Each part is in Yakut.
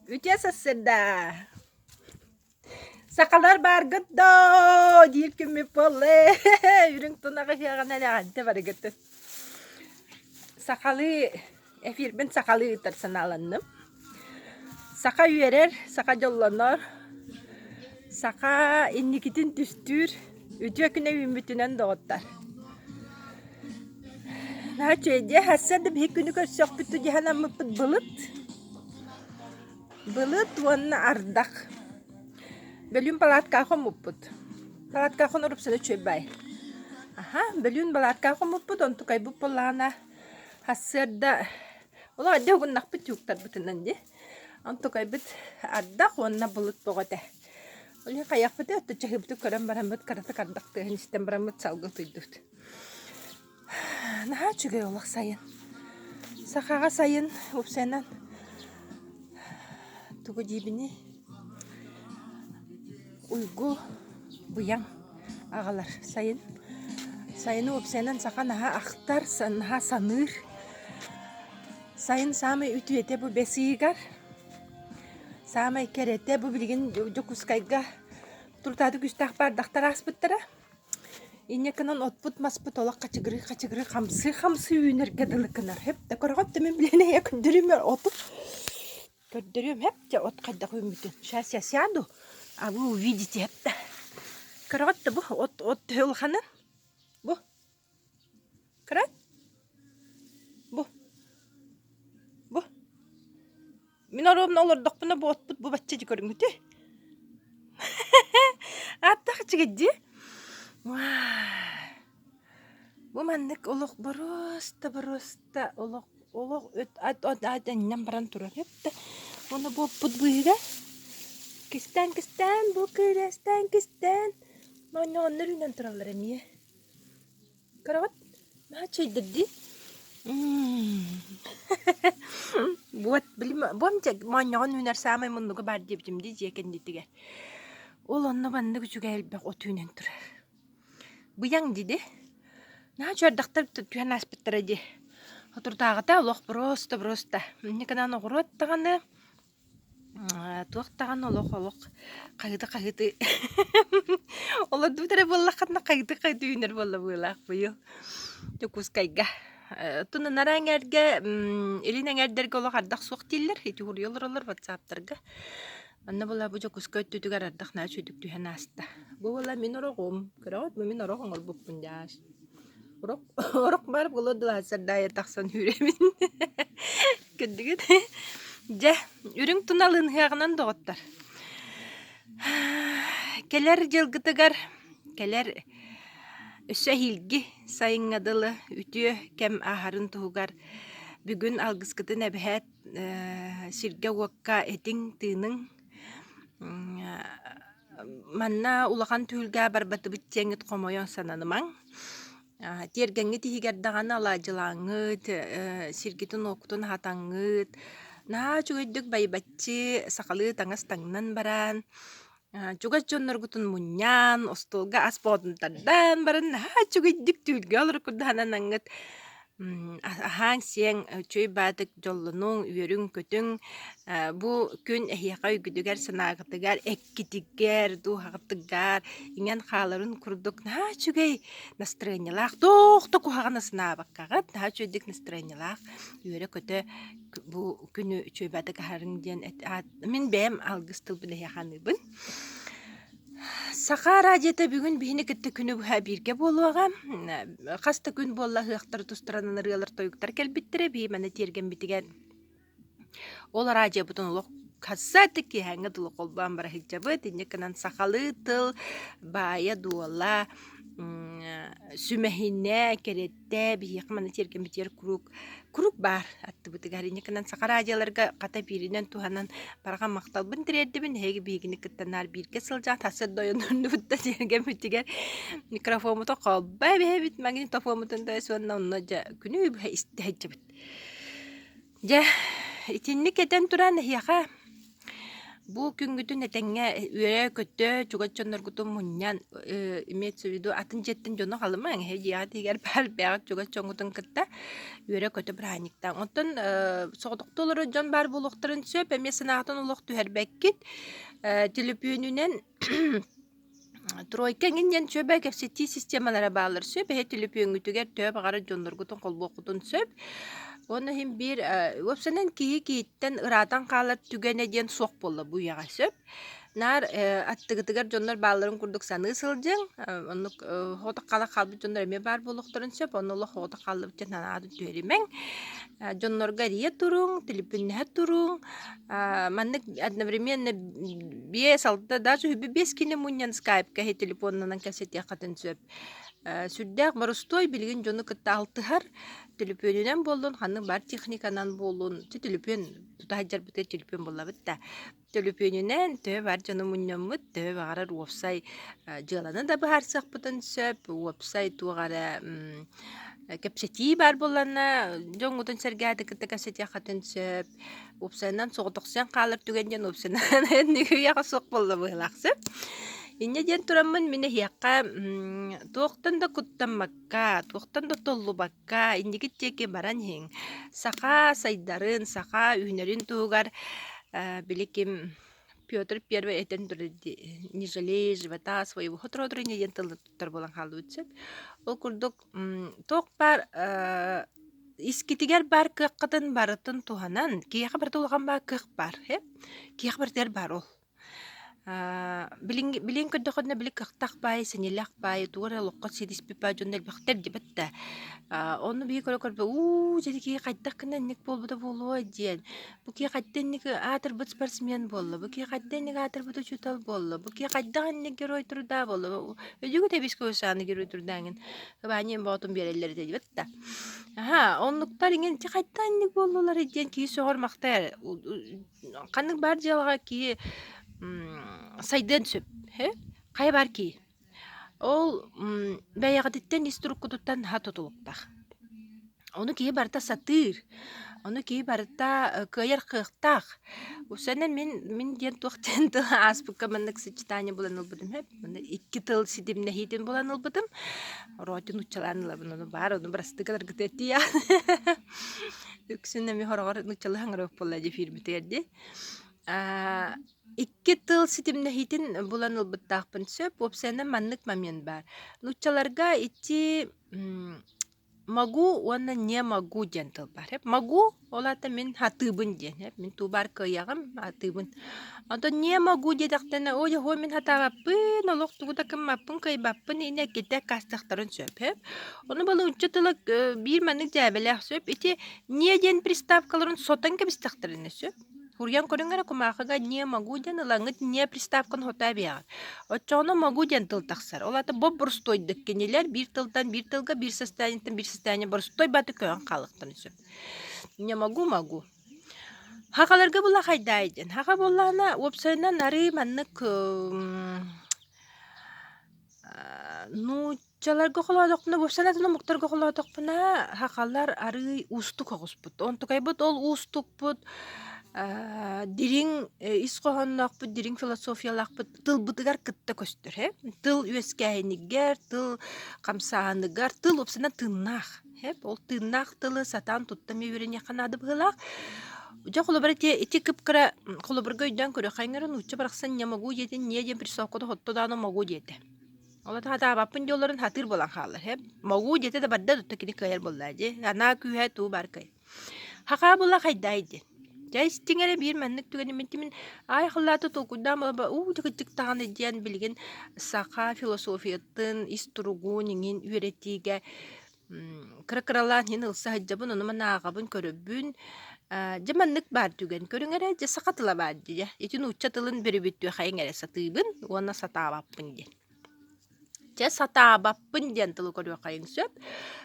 Үтүө сарсыарда! Сахалар бааргыт доо диир күммүт буолла үрүҥ тунах ыһыаҕынан эҕэрдэ барыгытын. Сахалыы эфирбин сахалыы ыытар санааланным. Саха үөрэр, саха дьоллонор, саха инникитин түстүүр үтүө күнэ үүммүтүнэн доҕоттор. Наһаа үчүгэй дии, сарсыарда биһиги күнү көрсүөхпүт дии былыт. Былыт уонна ардах. Бөлүүн палаткаҕа хоммуппут. Палаткаҕа хонорупсана үчүгэй баай. Аха, бөлүүн балааккаҕа хоммуппут, онтукайбыт буоллаҕына сарсыарда олох эрдэ угуннахпыт тюктарбытынан дии. Онтукайбыт ардах уонна былыт бөҕө этэ. Ол иһин хайахпытый, оттон чаһыыбытын көрөн бараммыт, кыратык ардах тыаһын истэн бараммыт салгыы утуйдубут. Наһаа үчүгэй олох сайын. Сахаҕа сайын уопсайынан тугу диибиний уйгу быйаҥ аҕалар сайын. Сайыны уопсайынан саха наһаа ахтар, наһаа саныыр. Сайын саамай үтүөтэ бу бэс ыйыгар. Саамай кэрэтэ бу билигин Дьокуускайга турутааты күүстээх баардахтар ааспыттара. Инньэ гынан отпут-маспыт олох хачыгырыы-хачыгырыы хамсыы-хамсыы үүнэргэ дылы гынар. Хөп да көрөҕүт да мин билэн эйэ көрдөрүм оту көрдөрүөм хөп дьэ от хайдах үүммүтүн. Сейчас я сяду, а вы увидите хөп да. Көрөҕүт да бу от от төһө улаханын? Бу. Көрөөт? Бу. Бу. Мин оруобуна олордохпуна бу отпут бу бачча дьи көрүҥүтүй. Ааттаах үчүгэй дии. Бу маннык олох боруоста боруоста олох олох өт ат от ат анньан баран турар эбит да. Уонна бу оппут быыһыгар кистээн кистээн бу кириэстээн кистээн моонньоҕоннор үүнэн тураллар эмиэ. Көрөҕүт? Наһаа үчүгэйдэр дии. Вот, били бу моонньоҕон үүнэр саамай муннуга баар диэбитим дии дьиэ кэннитигэр. Ол онно маннык үчүгэй элбэх от үүнэн турар. Быйаҥ диди. Наһаа үчүгэй түһэн ааспыттара дии. Соторутааҕыта олох просто просто. Инньэ гынан оҕуруот даҕаны Туох даҕаны олох-олох хаһыыты-хаһыыты олордубут эрэ буоллаххытына хаһыыты-хаһыыты үүнэр буолла быһыылаах быйыл Дьокуускайга. Оттон анараа эҥээргэ илин эҥээрдэргэ олох ардах суох дииллэр, ити уруйа олороллор ватсаптарга. Онно буолла бу Дьокуускай өттүтүгэр ардах наһаа үчүгэйдик түһэн ааста. Бу буолла мин ороҕум. Көрөҕүт, бу мин орох оҥорбуппун дьааш. Орох орох баар буолуо дуо сардаайа тахсан үүрэбин. Көрдүгүт? Дьэ, үрүҥ тунал ыһыаҕынан доҕоттор. Кэлэр дьылгытыгар, кэлэр өссө эһиилги сайыҥҥа дылы үтүө кэм ааһарын туһугар бүгүн алгыскытын эбэһээт сиргэ-уокка этиҥ, тыыныҥ. Манна улахан түһүлгэ барбатыбыт диэҥҥит хомойон сананымаҥ. Тиэргэҥҥит иһигэр даҕаны алаадьылааҥҥыт, сиргитин-уоккутун аһатаҥҥыт, наһаа үчүгэйдик байбаччы сахалыы таҥас таҥнан баран, чугас дьонноргутун мунньан, остуолга ас боотун тардан баран наһаа үчүгэйдик түүлгэ олорор курдук сананаҥҥыт Аһааҥ-сиэҥ, үчүгэй баатык дьоллонуҥ, үөрүҥ-көтүҥ. Бу күн эһиэхэ өйгүтүгэр, санааҕытыгар, эккитигэр, дууһаҕытыгар иҥэн хааларын курдук наһаа үчүгэй настроениелаах, туох да куһаҕаны санаабаккаҕыт, наһаа үчүгэйдик настроениелаах үөрэ-көтө бу күнү үчүгэй баатык аһарыҥ диэн мин бэйэм алгыс тылбын эһиэхэ аныыбын. Саха араадьыйата бүгүн биһини кытта күнү быһа бииргэ буолуоҕа. Хас да күн буолла ыһыахтары тустарынан ырыалар, тойуктар кэлбиттэрэ. Биһи манна тиэргэммитигэр ол араадьыйабытын олох хасса да киэһээҥҥэ дылы холбоон бара сылдьабыт. Инньэ гынан сахалыы тыл баайа-дуола, сүмэһинэ, кэрэтэ биһиэхэ манна тиэргэммитигэр куруук куруук баар аттыбытыгар. Инньэ гынан саха радиоларга хата бииринэн туһанан барҕа махталбын тириэрдэбин. Эһиги биһигини кытта наар бииргэ сылдьаат сарсыарда дойоннорбут да тиэргэммитигэр микрофоммутун холбо эбиһэбит, магнитофоммутун да уонна онно дьэ күнү быһа истэ сылдьабыт. Дьэ, итинник этэн туран эһиэхэ. Бу күҥҥүтүн этэҥҥэ үөрэ-көтө, чугас дьонноргутун мунньан, имеется в виду атын дьиэттэн дьону халымаҥ, эһэ дьиэҕит иһигэр баар бэйэҕит чугас дьоҥҥутун кытта үөрэ-көтө бырааһынньыктааҥ. Оттон соҕотохто олорор дьон баар буолуохтарын сөп, эмиэ санааҕытын олох түһэрбэккит. Төлөпүөнүнэн Тройка эҥин диэн чөбө кэпсэтии системалара бааллар сөп, эһэ төлөпүөҥҥүтүгэр төһө баҕарар дьонноргутун холбуоххутун сөп. Уонна иһин биир уопсайынан киһи киһиттэн ыраатан хаалар түгэнэ диэн суох буолла бу үйэҕэ сөп. Наар аттыгытыгар дьоннор баалларын курдук саныы сылдьыҥ, оннук соҕотох хаалан хаалбыт дьоннор эмиэ баар буолуохтарын сөп, онно олох соҕотох хааллыбыт диэн санаатын түһэримэҥ. Дьоннорго эрийэ туруҥ, төлөпүөннэһэ туруҥ, маннык одновременно 5-6 даже 5 кини мунньан скайпка иһи телефонунан кэпсэтиэххитин сөп. Сүрдээх боростуой билигин дьону кытта алтыһар төлөпүөнүнэн буоллун, ханнык баар техниканан буоллун, төлөпүөн тута сылдьарбытыгар төлөпүөн буллабыт да төлөпүөнүнэн төһө баар дьону мунньаммыт, төһө баҕарар уопсай дьыаланы да быһаарсыахпытын сөп, уопсай туох эрэ кэпсэтии баар буоллаҕына дьоҥҥутун сэргээти кытта кэпсэтиэххитин сөп. Уопсайынан соҕотохсуйан хаалар түгэн диэн уопсайынан үйэҕэ суох буолла быһыылаах сөп. Инньэ диэн тураммын мин эһиэхэ туохтан да куттаммакка, туохтан да толлубакка инники диэки баран иһиҥ. Саха сайдарын, саха үүнэрин туһугар били ким Петр Первый этэн турар дии «Не жалей живота своего сотору диэн тылы туттар буолан хаалбыт сөп. Ол курдук туох баар искитигэр баар кыаххытын барытын туһанан, киһиэхэ барыта улахан баар кыах баар, ээ киһиэхэ барытыгар баар ол. Билиҥ билигин көрдөххүнэ били кыахтаах баайы, сэниэлээх баайы тугу эрэ олоххо ситиспит баай дьон элбэхтэр диэбэт да. Ону биһиги көрө-көрбө уу дьэ киһи хайдах гына инник буолбута буолуой диэн. Бу киһи хайдах инник аатырбыт спортсмен буолла, бу киһи хайдах инник аатырбыт учуутал буолла, бу киһи хайдах инник герой труда буолла. Өйдүүгүт эбискэ аны герой труда эҥин Ваня боотун биэрэллэр этэ диэбэт да. Аһаа, оннуктар иҥин ити хайдах инник буоллулар диэн киһи сөҕөр-махтайар. Ханнык баар дьыалаҕа киһи сайдыан сөп. Хайа баар киһи. Ол бэйэҕититтэн ис туруккутуттан наһаа тутулуктаах. Ону киһи барыта сатыыр, ону киһи барыта кыайар кыахтаах. Усанан мин диэн туох диэн тыл ааспыкка маннык сочетание булан ылбытым сөп. Манна икки тыл ситимнэһиитин булан ылбытым. Ороотун нууччалаан ылабын, ону баар, ону бырастыы гынаргыт этиэ. Үксүн эмиэ хороҕор нууччалыы хаҥырыах буолла дии эфирбитигэр дии. Икки тыл ситимнэһиитин булан ылбыттаахпын сөп. Уопсайынан маннык момент баар. Нууччаларга ити Могу уонна не могу диэн тыл баар. Могу ол аата мин сатыыбын диэн. Мин туубар кыайаҕым, сатыыбын. Онтон не могу диэтэхтэринэ, ой, оһуо мин сатаабаппын, олох тугу да гыммаппын, кыайбаппын инэ иккитэ аккаастыахтарын сөп. Ону балыынча тыла биир маннык дьээбэлээх сөп. Ити не диэн приставкаларын сотон кэбистэхтэринэ сөп. Суруйан көрүҥ эрэ кумаахыга не могу диэн ылаҥҥыт не приставканы хото эбиэҕит. Оччоҕуна могу диэн тыл тахсар. Ол аата боп-боростуойдук кинилэр биир тылтан биир тылга, биир состояниеттан биир состояние боростуой баты көһөн хаалыахтарын сөп. Не могу могу. Хахаларга була хайдаай диэн. Хаха буоллаҕына уопсайынан арыы маннык ну Нууччаларга холоотохпуна, уопсайынан атын омуктарга холоотохпуна, сахалар арыый уустук оҕуспут. Онтукайбыт ол уустукпут дириҥ ис хоһоонноохпут, дириҥ философиялаахпыт тылбытыгар кытта көстөр ээ. Тыл үөскээһинигэр, тыл хамсааһыныгар, тыл уопсайынан тыыннаах ээ. Ол тыыннаах тылы сатаан тутта эмиэ үөрэниэххэ наада быһыылаах. Дьэ холобура ити ити кып-кыра холобурга өйдөөн көрүөххэ иҥэрэ нуучча барахсан не могу диэтин не диэн присоската хотто даҕаны могу диэтэ. Ол сатаабаппын дьоллорун сатыыр буолан хааллар һэ. Могуу диэтэ да барда да кини кыайар буоллаа дии. Анаа күүһэ туу баар кыай. Хахаа була хайдаай диэн. Дьэ истиҥ эрэ биир маннык түгэни мин тимин аай халлааты толкуйдаан буола уу дьыгыдьык даҕаны диэн билигин саха философиятын ис туругун иҥин үөрэтиигэ Кыра-кыралаан иһин ылса сылдьабын, ону маны ааҕабын, көрөбүн. Дьэ маннык баар түгэн көрүҥ эрэ, дьэ саха тыла баар дии дьэ. Ити нуучча тылын бөрүбүттүөхэйиҥ эрэ сатыыбын уонна сатаабаппын диэн. Дьэ сатаабаппын диэн тылы көрүөххэйиҥ сөп.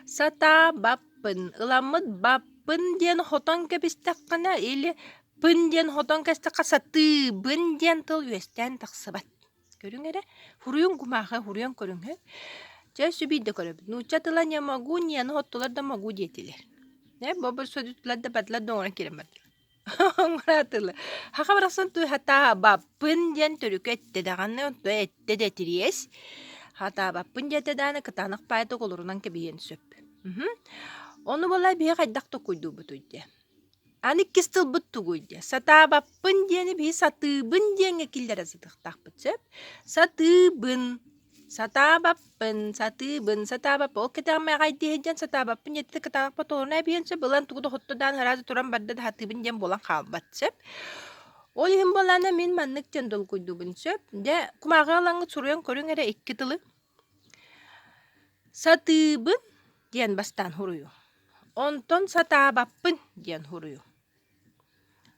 Сатаабаппын. Ыламмыт баппын диэн хотон кэбистэххинэ или пын диэн хотон кэстэххэ сатыыбын диэн тыл үөстээн тахсыбат. Көрүҥ эрэ, хуруйуҥ кумаахы, хуруйан көрүҥ һэ. Чэ, өссө биирдэ көрөбүт. Нуучча тыла не могу, не, ну оттулар да могу диэтилэр. Э, бобур содутулар да бардылар да оҥорон киирэн бардылар. Оҥораатылар. Саха барахсан сатаабаппын диэн төрүкү эттэ даҕаны, онто эттэ да этириэс. Сатаабаппын диэтэ даҕаны кытаанах баайдык олорунан кэбиһиэн сөп. Ону буоллар биһи хайдах толкуйдуубутуй диэ. Аны иккис тылбыт тугуй диэ. Сатаабаппын диэни биһи сатыыбын диэҥҥэ киллэрэ сытыахтаахпыт сөп. Сатыыбын Сатаабаппын, сатыыбын, сатаабаппын. Ол кэтэҕимэ аҕай диэн сатаабаппын диэтэ кытаанахпа толору эбиэн сөп, ылан тугу да хоттодаан ыраата туран барда да сатыыбын диэн буолан хаалбат сөп. Ол иһин буоллаҕына мин маннык диэн долгуйдуубун сөп. Дьэ, кумааҕы ылаҥҥыт суруйан көрүҥ эрэ икки тылы. Сатыыбын диэн бастаан суруйуҥ. Онтон сатаабаппын диэн суруйуҥ.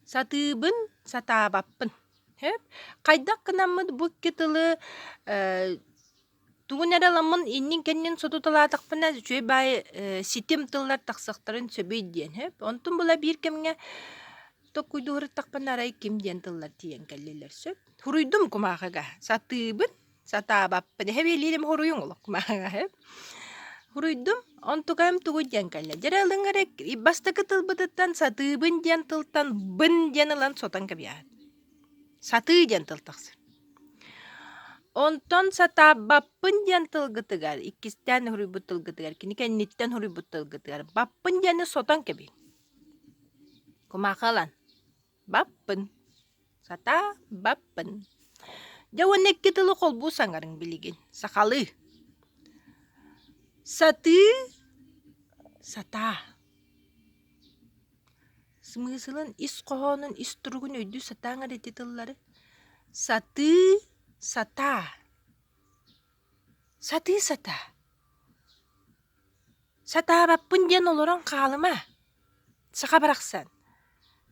Сатыыбын, сатаабаппын. Сөп. Хайдах гынаммыт бу икки тылы э, тугун эрэ ыламмын иннин-кэннин сотуталаатахпына үчүгэй баай э, ситим тыллар тахсыахтарын сөбүй диэн сөп. Онтун була биир кэмҥэ толкуйдууһуруттахпына арай ким диэн тыллар тиийэн кэллилэр сөп. Суруйдум кумааҕыга. Сатыыбын, Сатаабаппын. Эһэбиэлиирим хоруйуҥ олоххумааҕа. Хоруйдум. Онтукайым тугуй диэн кэллэ. Дьэрэ ылыҥ эрэ бастакы тылбытыттан сатыыбын диэн тылтан бын диэн ылан сотон кэбиһэҕит. Сатыы диэн тыл тахсар. Онтон сатаабаппын диэн тылгытыгар, иккистээн хоруйбут тылгытыгар, кини кэнниттэн хоруйбут тылгытыгар баппын диэни сотон кэбиһиҥ. Кумаахы ылан. Баппын. Сатаабаппын. Дьэ уонна икки тылы холбуу саҥарыҥ билигин. Сахалыы. Сатыы, сатаа. Смыслын, ис хоһоонун, ис туругун өйдүү сатааҥ эрэ ити тыллары. Сатыы, сатаа. Сатыы сатаа. Сатаабаппын диэн олорон хаалыма. Саха барахсан,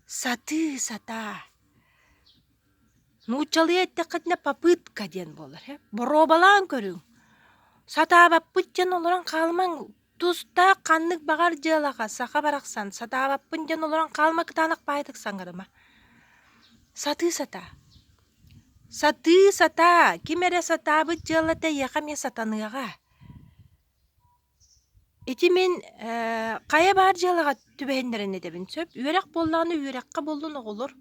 сатыы-сатаа, нууччалыы эттэххитинэ попытка диэн буолар ээ, боруобалаан көрүҥ, сатаабаппыт диэн олорон хаалымаҥ, тустаах ханнык баҕар дьыалаҕа саха барахсан сатаабаппын диэн олорон хаалыма кытаанах баайытык саҥарыма. Сатыы-сатаа. Сатыы-сатаа, ким эрэ сатаабыт дьыалата эйиэхэ эмиэ сатаныаҕа. Ити мин ээ хайа баар дьыалаҕа түбэһиннэрэн этэбин сөп. Үөрэх буоллаҕына үөрэххэ буоллун оҕолор.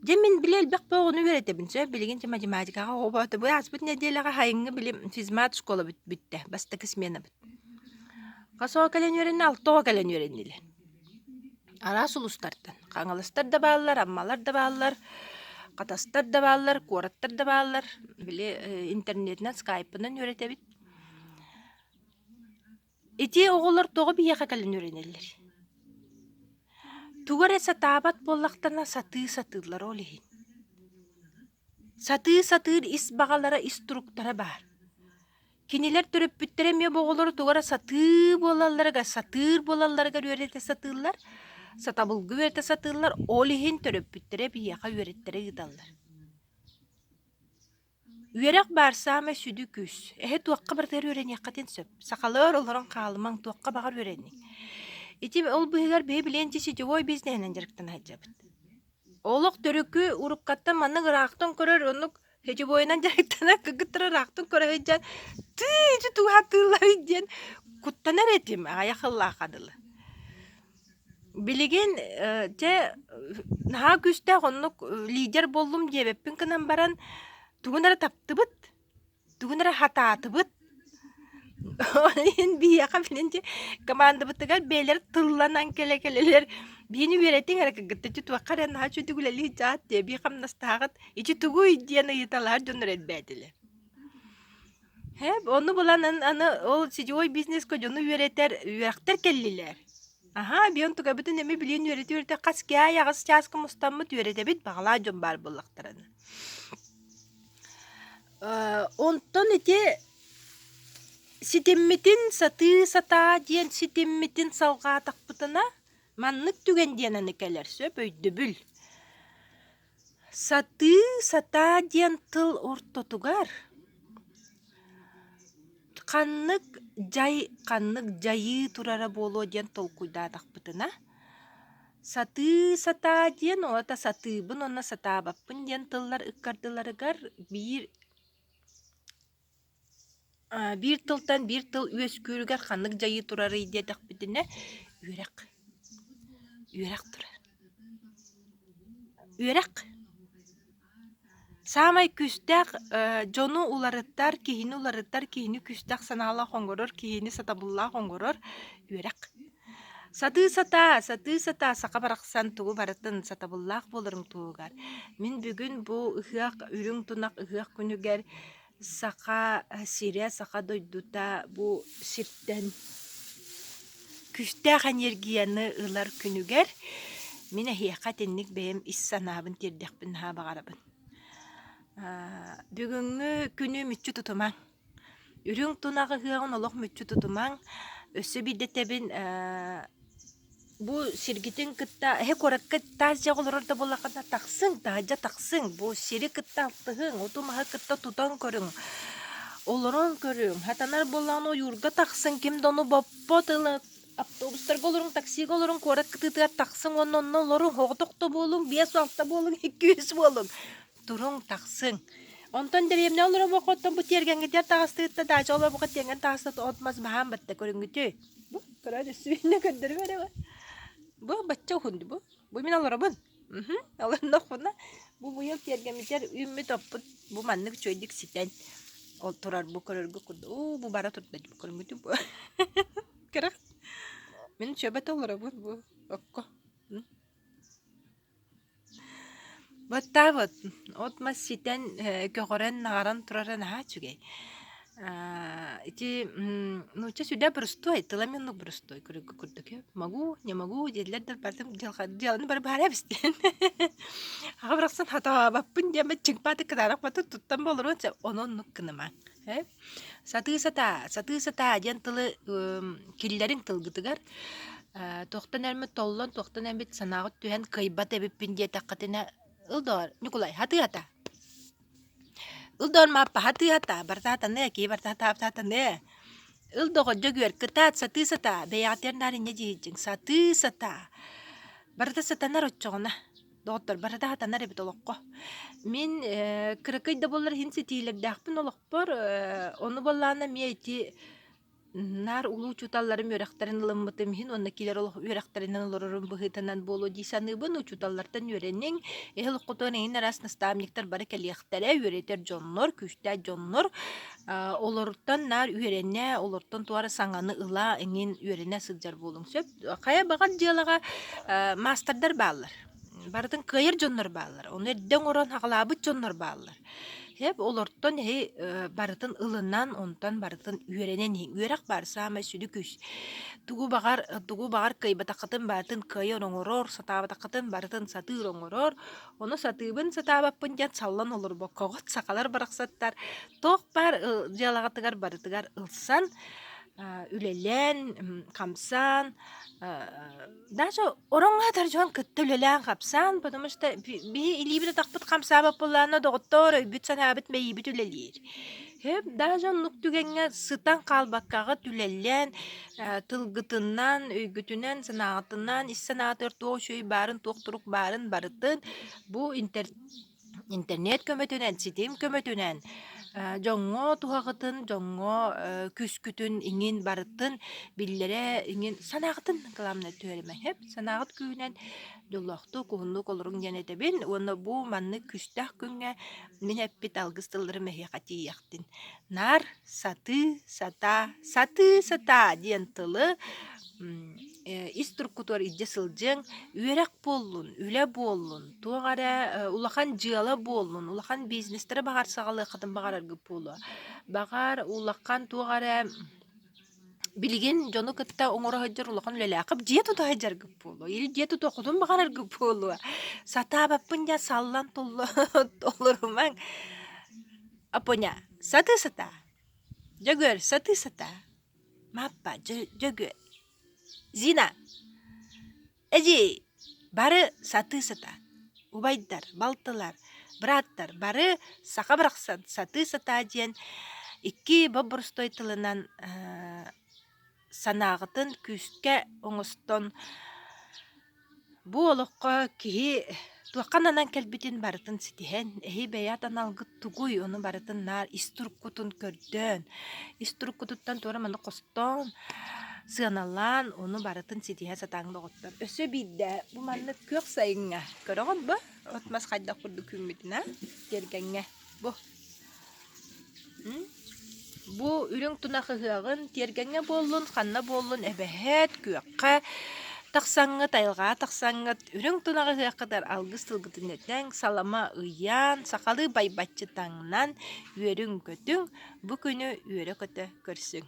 Дьэ мин били элбэх оҕону үөрэтэбин сөп. Билигин дьэ математикаҕа оҕо бу ааспыт нэдиэлэҕэ сайыҥҥы били физмат школа бүттэ, бастакы сменабыт. Хас оҕо кэлэн үөрэннэ? Алта оҕо кэлэн үөрэннилэр. Араас улуустартан. Хаҥаластар да бааллар, Аммалар да бааллар, Хатастар да бааллар, куораттар да бааллар. Били интернетинэн, скайпынан үөрэтэбит. Ити оҕолор тоҕо биһиэхэ кэлэн үөрэнэллэр? Тугу эрэ сатаабат буоллахтарына сатыы сатыыллар ол иһин. Сатыы сатыыр ис баҕалара, ис туруктара баар. Кинилэр төрөппүттэрэ эмиэ бу оҕолору тугу эрэ сатыы буолалларыгар, сатыыр буолалларыгар үөрэтэ сатыыллар, сатабылга үөрэтэ сатыыллар, ол иһин төрөппүттэрэ биһиэхэ үөрэттэрэ ыыталлар. Үөрэх баар саамай сүдү күүс. Эһи туохха барытыгар үөрэниэххитин сөп. Сахалар олорон хаалымаҥ, туохха баҕар үөрэниҥ. Ити ол быыһыгар биһи билиэн сетевой бизнеһинэн дьарыктана сылдьабыт. Олох төрүкү уруккаттан маннык ыраахтан көрөр, оннук сетевойунан дьарыктанар кыргыттар ыраахтан көрө сылдьан тыы ити тугу сатыылларый диэн куттанар этим аҕыйах сыллаахха дылы. Билигин э, дьэ наһаа күүстээх оннук лидер буоллум диэбэппин гынан баран тугун эрэ таптыбыт, тугун эрэ хатаатыбыт. Ол иһин биһиэхэ билин дьэ командабытыгар бэйэлэрэ тылланан кэлэ-кэлэлэр биһини үөрэтиҥ эрэ кыргыттар ити туохха эрэ наһаа үчүгэй үлэлии дьаат диэ бии хамнастааҕыт ити тугуй диэн ыйыталаһар дьоннор элбээтилэр. Һээп, ону булан аны ол сетевой бизнеска дьону үөрэтэр үөрэхтэр кэллилэр. Аһаа, бион тугабытын эми билиэн үөрэтэ-үөрэтэ хас кээй аҕыс чааска мустаммыт үөрэтэбит баҕалаах дьон баар буоллахтарына. Э, онтон ити ситиммитин сатыы-сатаа диэн ситиммитин салҕаатахпытына маннык түгэн диэн аны кэлэр сөп өйдөбүл. Сатыы сатаа диэн тыл ортотугар ханнык дьай, ханнык дьайыы турара буолуо диэн толкуйдаатахпытына, сатыы сатаа диэн ол аата сатыыбын уонна сатаабаппын диэн тыллар ыккардыларыгар биир Биир тылтан биир тыл үөскүүрүгэр ханнык дьайыы турарый диэтэхпитинэ, үөрэх. Үөрэх турар. Үөрэх Саамай күүстээх дьону уларытар, киһини уларытар, киһини күүстээх санаалаах оҥорор, киһини сатабыллаах оҥорор үөрэх. Сатыы сатаа, сатыы сатаа саха барахсан тугу барытын сатабыллаах буоларын туһугар. Мин бүгүн бу ыһыах, үрүҥ тунах ыһыах күнүгэр Саха сирэ, саха дойдута бу сиртэн күүстээх энергияны ылар күнүгэр мин эһиэхэ итинник бэйэм ис санаабын тиэрдиэхпин наһаа баҕарабын. Бүгүҥҥү күнү мүччү тутумаҥ. Үрүҥ тунах ыһыаҕын олох мүччү тутумаҥ. Өссө биирдэ этэбин Бу сиргитин кытта эһи куоракка таас дьиэҕэ олорор да буоллаххытына тахсыҥ, таһырдьа тахсыҥ, бу сири кытта алтыһыҥ, оту-маһы кытта тутан көрүҥ, олорон көрүҥ, сатанар буоллаҕына ойуурга тахсыҥ, ким да ону боппот ыла автобустарга олоруҥ, таксига олоруҥ, куорат кытыытыгар тахсыҥ уонна онно олоруҥ, оҕотох да буолуҥ, 5-6 буолуҥ, 2-3 буолуҥ. Туруҥ, тахсыҥ. Онтон дэриэбинэ олоробоххо оттон бу тиэргэҥҥитигэр таҕыстыгыт да даача олоробоххо тиэргэн таҕыста от-мас баһаам батта көрүҥҥүтүй. Бу көрөөт өссө көрдөрүм эрэ бу. Бачча уһун бу. Бу мин олоробун. Олордохпуна бу быйыл тиэргэммитигэр үүммүт оппут бу маннык үчүгэйдик ситэн ол турар бу көрөргө курдук. Уу бу бара турда көрүҥҥүтүй бу. Кыра. Мин чөбөт олоробун бу окко. Баттаабыт, от-мас ситэн, көҕөрөн, наҕаран турара наһаа үчүгэй. Ити нуучча сүдэ боростуой, тыла эмиэ оннук боростуой курдук Могу, не могу дииллэр да барытын дьыаланы бары баара эбистиэн. Аҕа барахсан хатаабаппын диэммит чыҥпааты кытаанах батын туттан болоруон сөп, ону оннук гыныма. Сатыы сатаа, сатыы сатаа диэн тылы киллэриҥ тылгытыгар. Туохтан эмит толлон, туохтан эмит санааҕыт түһэн кыайбат эбиппин диэтэххитинэ, ыл доҕор, Ньукулай, сатыы сатаа. Ыл доҕор, Мааппа, сатыы сатаа, барыта сатаныа, киһи барыта сатаабыта сатаныа. Ыл доҕор, Дьөгүөр, кытаат, сатыы сатаа, бэйэҕитигэр наар инньэ дьиһийдьиҥ, сатыы сатаа. Барыта сатанар оччоҕуна. Доҕоттор, барыта сатанар эбит олоххо. Мин кыракый да буоллар иһин ситиилэрдээхпин олохпор, ону буоллаҕына эмиэ ити наар улуу учууталларым үөрэхтэрин ылыммытым иһин уонна киирэр олох үөрэхтэринэн олорорум быһыытынан буолуо дии саныыбын. Учууталлартан үөрэниҥ, эһи олоххутугар эҥин араас наставниктар бары кэлиэхтэрэ, үөрэтэр дьоннор, күүстээх дьоннор. Олортон наар үөрэнэ, олортон туох эрэ саҥаны ыла эҥин үөрэнэ сылдьар буолуҥ сөп. Хайа баҕар дьыалаҕа маастардар бааллар. Барытын кыайар дьоннор бааллар. Ону эрдэ оҥорон аҕалаабыт дьоннор бааллар. Сөп олортон эһи барытын ылынан, онтон барытын үөрэнэн иһиҥ. Үөрэх баар саамай сүдү күүс. Тугу баҕар, тугу баҕар кыайбатаххытын барытын кыайан оҥорор, сатаабатаххытын барытын сатыыр оҥорор. Ону сатыыбын сатаабаппын диэн саллан олорбоккоҕут сахалар барахсаттар туох баар дьыалаҕытыгар барытыгар ылсан, үлэлээн, хамсаан, даже ороҥҥо сытар дьон кытта үлэлээн-хапсаан, потому что биһи илиибит-атахпыт хамсаабат буоллаҕына, доҕоттоор, өйбүт-санаабыт, мэйиибит үлэлиир. Сөп, даже оннук түгэҥҥэ сытан хаалбаккаҕыт үлэлээн, тылгытынан, өйгүтүнэн, санааҕытынан, ис санаатыгар туох үчүгэй баарын, туох турук баарын барытын бу интер Интернет көмөтүнэн, ситим көмөтүнэн дьоҥҥо туһаҕытын, дьоҥҥо күүскүтүн иҥин барытын биллэрэ иҥин санааҕытын главное түһэримэҥ сөп санааҕыт күүһүнэн дьоллоохтук уһуннук олоруҥ диэн этэбин уонна бу маннык күүстээх күҥҥэ мин эппит алгыс тылларым эһиэхэ тиийиэхтин. Наар сатыы сатаа, сатыы сатаа диэн тылы ис туруккутугар илдьэ сылдьыаҥ, үөрэх буоллун, үлэ буоллун, туох эрэ улахан дьыала буоллун, улахан бизнестары баҕар саҕалыаххытын баҕараргыт буолуо. Баҕар улахан туох эрэ билигин дьону кытта оҥоро сылдьар улахан үлэлээххит дьиэ тута сылдьаргыт буолуо или дьиэ тутуоххутун баҕараргыт буолуо. Сатаабаппын диэн саллан тулла олорумаҥ. Апоня, сатыы сатаа. Дьөгүөр, сатыы сатаа. Мааппа, Дьөгүөр. Зина, эдьиий, бары сатыы сатаа. Убайдар, балтылар, бырааттар бары саха барахсан сатыы сатаа диэн икки боп-боростуой тылынан санааҕытын күүскэ оҥостон бу олоххо киһи туохха ананан кэлбитин барытын ситиһэн, эһи бэйэҕит аналгыт тугуй, ону барытын наар ис туруккутун көрдөөн, ис туруккутуттан туора маны хостоон. сыаналаан, ону барытын ситиһэ сатааҥ доҕоттор. Өссө биирдэ бу маннык күөх сайыҥҥа көрөҕүн бу от-мас хайдах курдук үүммүтүн аа тиэргэҥҥэ бу Бу үрүҥ тунах ыһыаҕын тиэргэҥҥэ буоллун, ханна буоллун эбэһээт күөххэ тахсаҥҥыт, айылҕаҕа тахсаҥҥыт үрүҥ тунах ыһыаххытыгар алгыс тылгытын этэн, салама ыйаан, сахалыы байбаччы таҥнан, үөрүҥ-көтүҥ, бу күнү үөрэ-көтө көрсүҥ.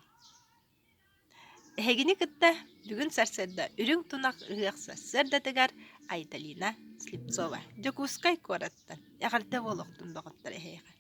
Эһигини кытта бүгүн сарсыарда үрүҥ тунах ыһыах сарсыардатыгар Айталина Слепцова Дьокуускай куораттан. Эҕэрдэ буолуохтун доҕоттор эһиэхэ.